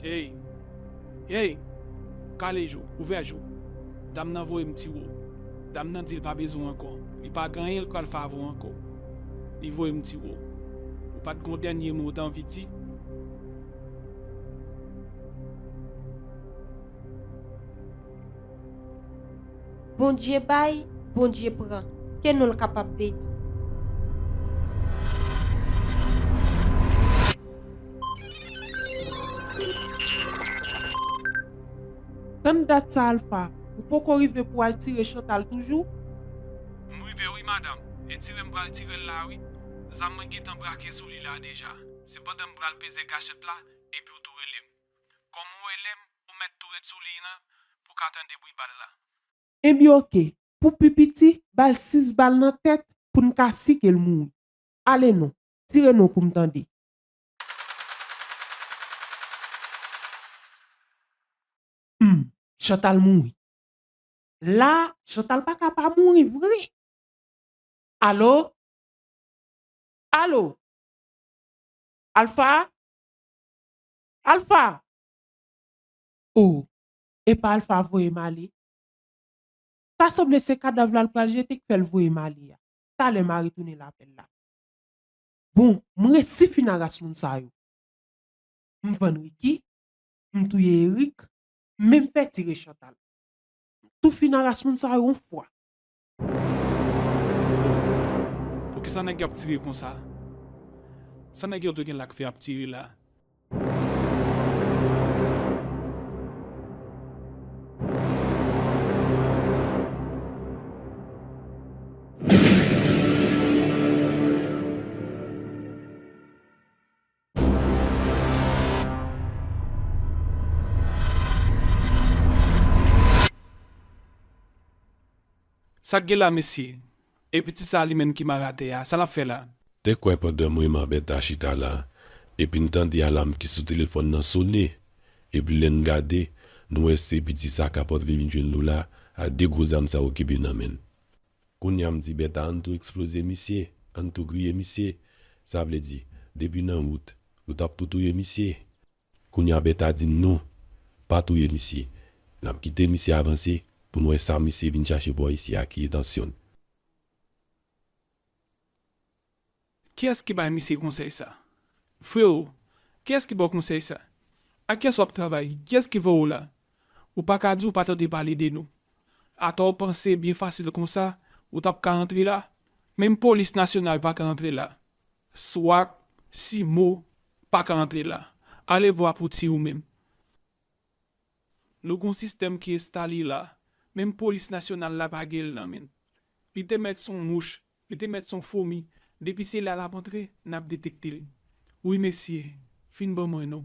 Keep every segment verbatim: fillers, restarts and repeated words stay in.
Ey! Ey! Kale je w, ouvè je w. Dam nan voye m tire w. Dam nan di l pa bezwen w ankò. Li pa gen anyen l pral fè avè w ankò. Li voye m tire w. Ou pa t gen yon dènye mo w t anvi di? Bondye bay, Bondye pran. Ke non l kapab beni. Tann dat sa Alpha, ou poko rive pou w al tire Chantal toujou? M rive wi madanm, e tire m pral tire l la wi. Zam mwen gentan brake sou li la deja. Se pandan m pral peze gachèt la, epi w tou rele m. Kòm ou rele m, ou mèt tou ret sou liy lan pou w ka tande bri bal la. Ebyen oke, pou pi piti, ba l sis bal nan tèt pou n ka si ke l mouri. Ale non, tire non pou m tande. Humm, Chantal mouri. La, Chantal pa ka pa mouri vre. Alo? Alo? Alpha? Alpha! Oh, epa Alpha voye m ale. Ta sanble se kadav la l pral jete k fè l voye m ale a. Talè m a retounen lapèl la. Bon, m resi fin aras moun sa yo. M vann Ricky, m touye Eric, menm fè tire Chantal. M tou fin aras moun sa yo yon fwa. Poukisa nèg yo ap tire konsa? Sa nèg yo te gen la k fè ap tire la? Sa k gen la, mesye? E pitit sa a li menm ki mare atè a, sa l ap fè la? Te kwè pandan mwen m a Bèta chita la, epi n tande alam ki sou telefòn nan sone, epi lè n gade, nou wè se pitit sa k ap antre vin jwenn nou la, a de gwo zam sa okipe nan men l. Kounye a m di Bèta ann tou eksploze misye, ann tou griye misye. Sa vle di, depi nan wout, nou t ap tou touye misye. Kounye a Bèta di n nou pa touye misye. N ap kite misye avanse pou n wè sa misye vin chache bò isi a ki entansyon l. Kiyès ki bay misye konsèy sa? Frewo, kiyès ki ba w konsèy sa? Ak kiyès w ap travay? Kiyès ki voye w la? Ou pa ka di w pa tande pale de nou. Atò w panse byen fasil konsa, ou t ap ka antre la? Menm polis nasyonal pa ka antre la. Swat, Simo, pa ka antre la. Alevwa pou ti ou menm. Nou gon sistèm ki enstale la, menm polis nasyonal la pa gen l nan men l. Li te mèt s on mouch, li te mèt s on fomi, depi se la l ap antre, n ap detekte l. Wi mesye, fin ban mwen non.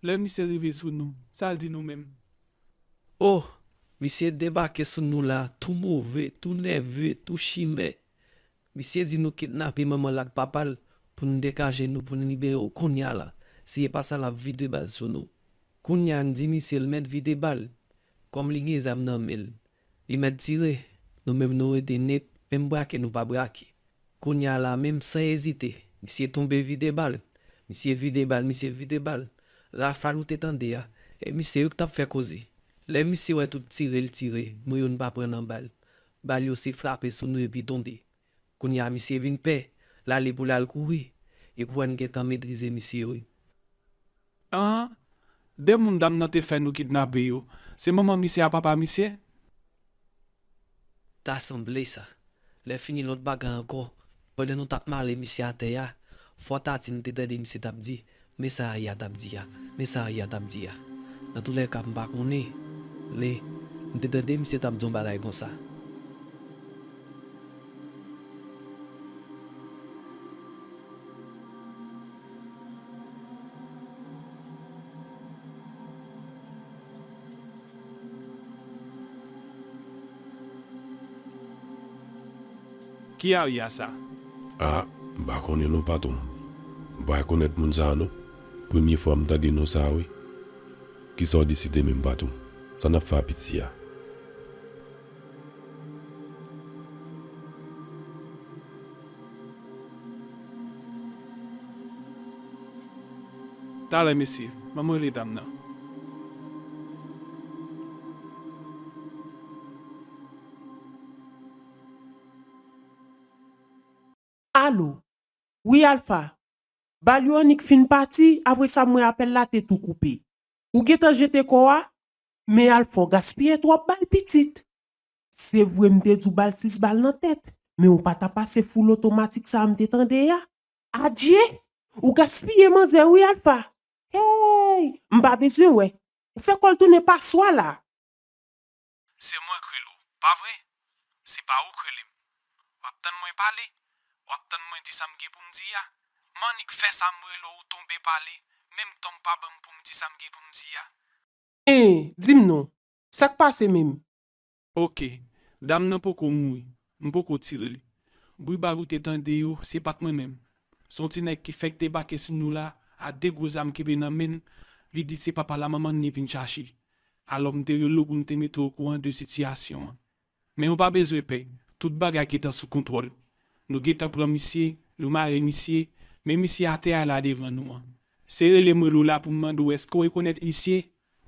Lè misye rive sou nou, sa l di nou menm? Oh, misye debake sou nou la, tou move, tou nève, tou chimè. Misye di nou kidnape manman l ak papa l pou n dekache nou, pou n libere w kounye a la. Si e pa sa, l ap vide bal sou nou. Kounye a, n di misye l mèt vide bal, kòm li gen zam nan men l. Li mèt tire, nou menm nou rete nèt, menm brake nou pa brake. Kounye a la menm, san ezite, misye tonbe vide bal. Misye vide bal, misye vide bal. Rafal ou te tande a, e misye yo k t ap fè koze. Lè misye wè tout tire l tire, mwen yo n pa pran nan bal. Bal yo se frape sou nou epi tonbe. Kounye a misye vin pè, l ale pou l al kouri, e pou wè n gentan metrize misye wi. An, de moun dam nan te fè nou kidnape yo, se manman misye a papa misye? Ta sanble sa. Lè fini lòt bagay ankò, pandan nou t ap mare misye atè a, fò Tati n te tande misye t ap di, men sa Aya t ap di a, men sa Aya t ap di a. Nan toulèka m pa konnen, men m te tande misye t ap di yon bagay konsa. Ki Aya sa? A, m pa konnen non, patwon. M pa rekonèt moun sa a non. Premye fwa m tande non sa a wi. Kisa w deside menm, patwon? Sa n ap fè a piti a? Talè mesye, ban m rele dam nan. Alo. Wi, Alfa. Bal yo annik fin pati, apre sa m wè apèl la te tou koupe. Ou gentan jete kò a? Men Alfa, w gaspiye twòp bal, pitit. Se vre m te di w bal sis bal nan tèt, men ou pa ta pase full otomatik sa a m te tande a. Adje! Ou gaspiye manzè wi, Alfa. Hey! M pa bezwen wè. Ou fè kò l tounen paswa la. Se mwen k rele w, pa vre? Se pa ou k rele m. W ap tann mwen pale. W ap tann mwen di sa m gen pou m di a. M annik fè sa m rele w, ou tonbe pale. Menm tan w pa ban m pou m di sa m gen pou m di a. Hein, di m non. Sa k pase menm? Oke, dam nan poko mouri. M poko tire l. Bri bal ou te tande yo, se pa t mwen menm. Se yon ti nèg ki fèk debake sou nou la, a de gwo zam kenbe nan men l, li di se papa la manman l li vin chache. Alò m te rele w pou m te mete w okouran de sitiyasyon an. Men ou pa bezwen pè, tout bagay gentan sou kontwòl. Nou gentan pran misye, nou mare misye, men misye atè a la devan nou an. Se rele m rele w la pou m mande w èske w rekonèt misye?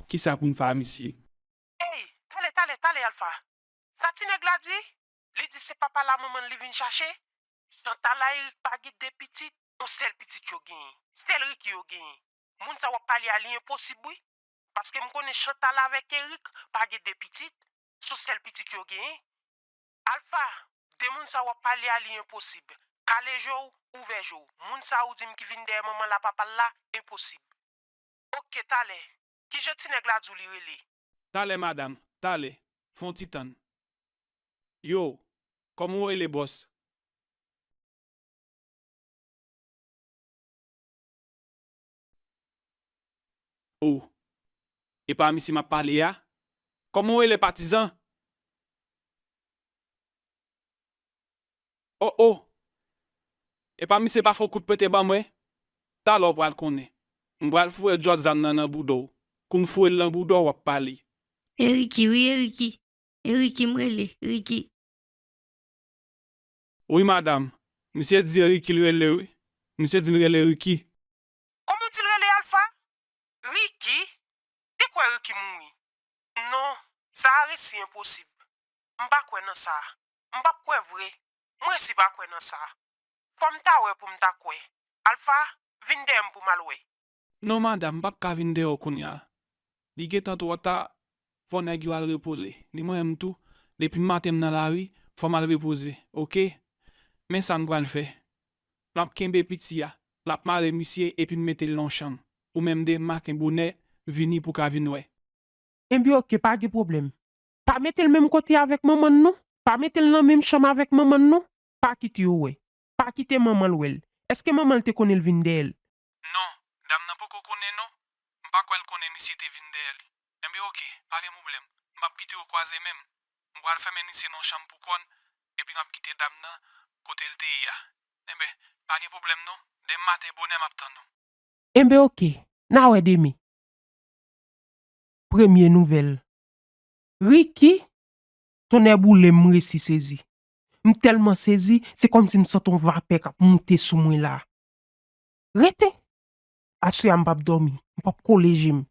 Kisa pou n fè a misye? Ey, talè, talè, talè, Alfa. Sa ti nèg la di? Li di se papa la manman l li vin chache? Chantal a Erik pa gen de pitit, yon sèl pitit yo genyen. Sèl Ricky yo genyen. Moun sa w ap pale a li enposib wi. Paske m konnen Chantal avèk Erik pa gen de pitit, se yon sèl pitit yo genyen. Alfa, de moun sa w ap pale a li enposib. Kale je w, ouvè je w. Moun sa ou di m ki vin dèyè manman l a papa l la, enposib. Oke, talè. Kijan ti nèg la di w li rele? Talè, madanm, talè. Fè yon ti tann. Yo, kòman w rele bòs? O, e pa misye m ap pale a? Kòman w rele patizan? O, o! E pa misye pa fè w kout pete ban mwen? Talè w pral konnen. M pral foure djòl zam nan nan bouda w. Kou m foure l nan bouda w, w ap pale. E Ricky wi, e Ricky. E Ricky m rele, Ricky. Wi, madanm. Misye di e Ricky l rele wi. Misye di l rele Ricky. Kòman w di l rele, Alfa? Ricky? Te kwè Ricky mouri? Non, sa a resi enposib. M pa kwè nan sa. M p ap kwè vre. M resi pa kwè nan sa. Fò m ta wè pou m ta kwè. Alfa, vin dèyè m pou m al wè. Non, madanm, m p ap ka vin dèyè w kounye a. Li gentan twò ta, fò nèg yo al repoze. Ni mwen menm tou, depi maten m nan lari, fò m al repoze, oke? Men sa n pral fè. M ap kenbe piti a, l ap mare misye epi n mete l nan yon chanm. Ou menm demen maten bonè, vini pou w ka vin wè. Enben oke, pa gen pwoblèm. Pa mete l menm kote avèk manman n non. Pa mete l nan menm chanm avèk manman n non. Pa kite yo wè. Pa kite manman l wè l. Èske manman l te konnen l vin dèyè l? Non, dam nan poko konnen non. M pa kwè l konnen misye te vin dèyè l. Enben oke, pa gen pwoblèm. M p ap kite yo kwaze menm. M pral fèmen misye nan yon chanm pou kò n, epi n ap kite dam nan kote l te ye a. Enben, pa gen pwoblèm non. Demen maten bonè m ap tann ou. Enben oke, n a wè demen. Premye nouvèl. Ricky, tonnè boule m, m resi sezi. M tèlman sezi, se kòmsi m santi yon vapè k ap moute sou mwen la. Rete! Aswè a m p ap dòmi, m p ap kole je m.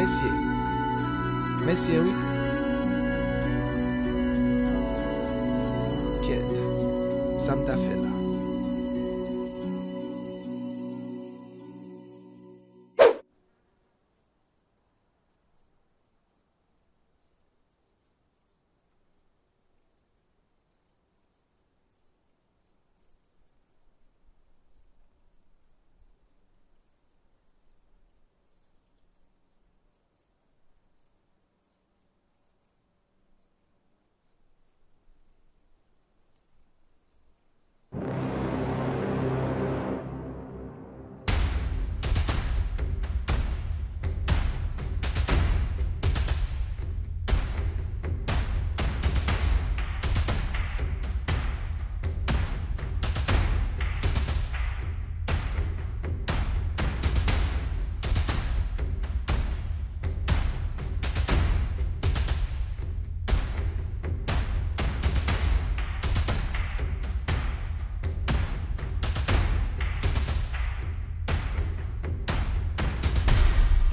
Mesye. Mesye, wi. Kèt. Sa m ta fè la?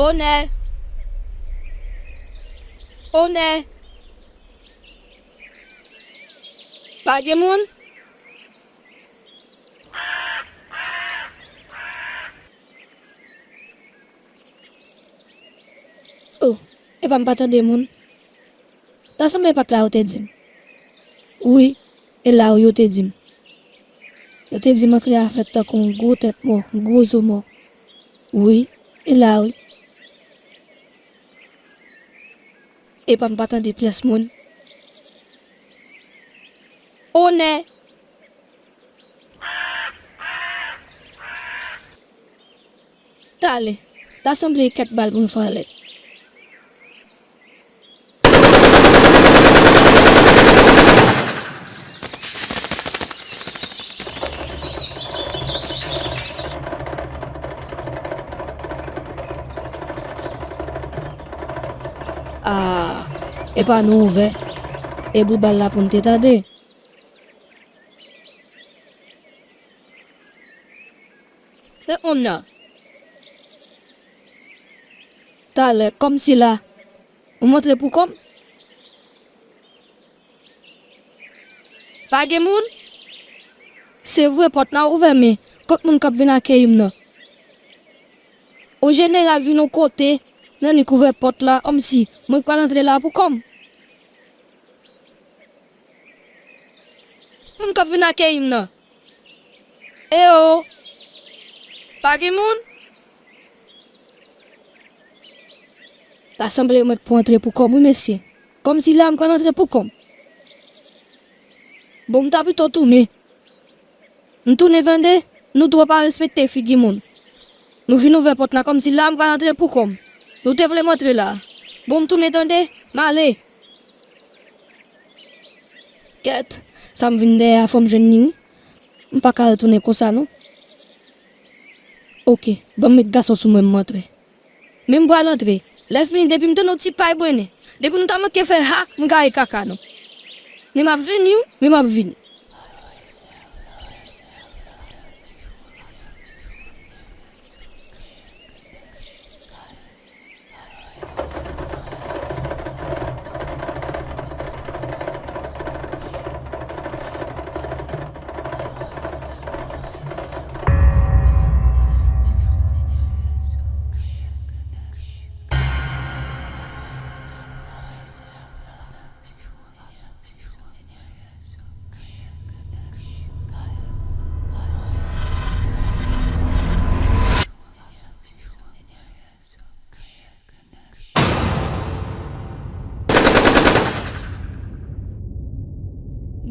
Onè! Onè! Pa gen moun? Oh, epa m pa tande moun. Ta sanble e pa t la yo te di m. Wi, e la wi yo te di m. Yo te di m antre a fèt tankou yon gwo tèt mò, yon gwo zo mò. Wi, e la wi. Epa m pa tande pyès moun. Onè! Talè, ta sanble kèk bal pou n fè anlè. Ah, epa nou ouvè. E bri bal la pou n te tande. Te on nan. Talè, kòmsi la, ou montre pou kòm? Pa gen moun? Se vre, pòt la ouvè, men kot moun k ap vin akeyi m nan? Yon jeneral vin yon kote, nan li k ouvè pòt la, kòmsi mwen k pral antre la pou kòm? Moun k ap vin akeyi m nan. Eyo! Pa gen moun? Ta sanble yo mèt pou antre pou kòm wi, mesye. Kòmsi la m pral antre pou kòm. Bon, m ta pito tounen. M tounen tande, nou twò pa respekte figi moun. Nou vin ouvè pòt la kòmsi la m pral antre pou kòm. Nou te vle m antre la. Bon, m tounen tande, m ale. Kèt, sa m vin dèyè a fò m jwenn li wi. M pa ka retounen konsa non. Oke, ban m met gason sou mwen m antre. Men m pral antre. Lè fini, depi m tande yon ti pay brennen, depi nou ta manke fè ha, m gaye kaka nou. Men m ap vini wi, men m ap vini.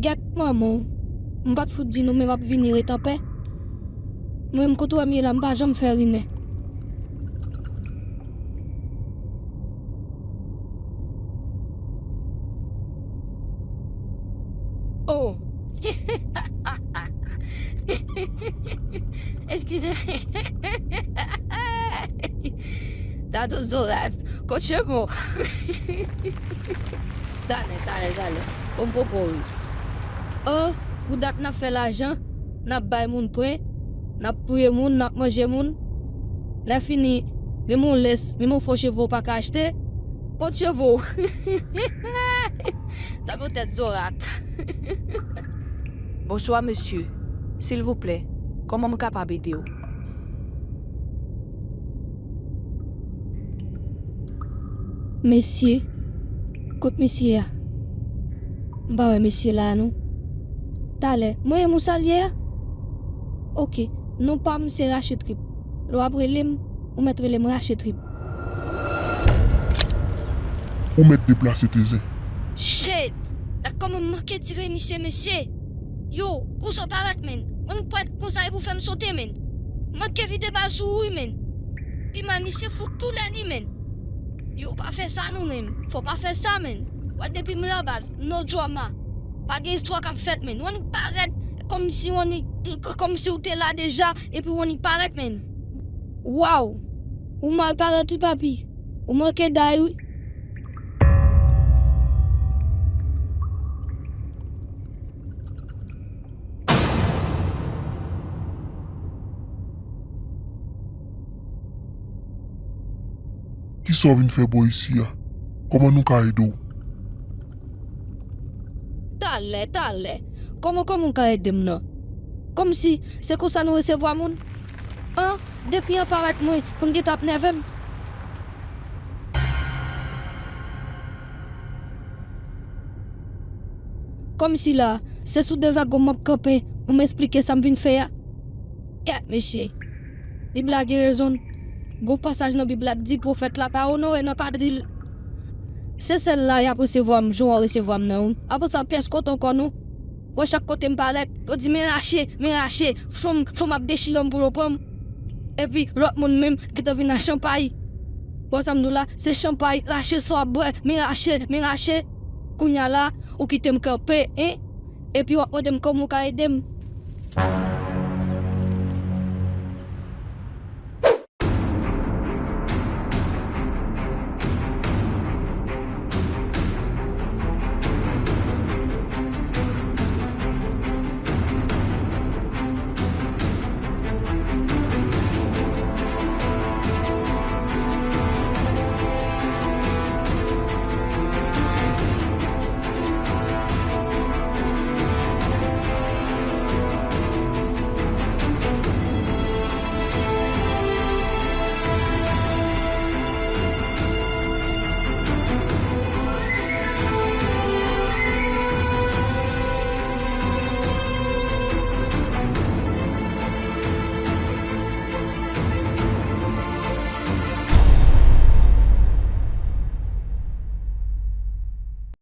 Gèt manman w. M pa t fout di nou men m ap vini ret anpè. Mwen menm kote w wè m ye la, m pa janm fè rimè. Oh! Eskize. Dado Zoraf, kòtche bon. Talè, talè, talè. Bon, m poko ri. Oh, pou dat n ap fè lajan, n ap bay moun pwen, n ap touye moun, n ap manje moun. Lè fini, Menm yon lès, menm yon fo cheve w pa ka achte. Pot cheve w. Tankou tèt zorat. Bonswa, mesye. Silvouplè, kòman m kapab ede w? Mesye, kot mesye a? M pa wè mesye la a non. Talè, mwen menm ou salye a? Oke, non pa m se Rache Trip. Lè w ap rele m, ou mèt rele m Rache Trip. Ou mèt deplase, Tezen. Shit! Gad kòman m manke tire misye, mesye! Yo, kousa w parèt, menn? Mwen m parèt konsa e pou fè m sote, menn! M manke vide bal sou ou wi, menn! Pi mal misye fout tou lè li, menn! Yo, pa fè sa non, menn! Fò w pa fè sa, menn! Wè depi m la baz, no drama! Pa gen istwa k ap fèt, menn! Ou annik parèt kòmsi ou annik, kòmsi ou te la deja, epi ou annik parèt, menn! Waw! Ou mal parèt wi, papi! Ou manke day wi! Kisa w vin fè bò isi a? Kòman nou ka ede w? Talè, talè. Kòman, kòman w ka ede m nan? Kòmsi se konsa nou resevwa moun? An, depi an parèt mwen pou n gentan ap nève m. Kòmsi la, se sou de zago m ap kanpe pou m esplike sa m vin fè a. Kèt mesye. Bib la gen rezon l. Gon pasaj nan Bib la k di pwofèt la pa onore nan kad li. Se sèl la y ap resevwa m jan w resevwa m nan wi. Apre sa pyès kote ankò non. Wè chak kote m parèt, yo di men Rache, men Rache, cho m, cho m ap dechire m pou yo pran m. Epi lòt moun menm gentan vin ak chanpay. Wè sa m di w la, se chanpay, Rache sa w ap bwè, men Rache, men Rache. Kounya la, ou kite m kanpe, en? Epi w ap mande m kòman w ka ede m.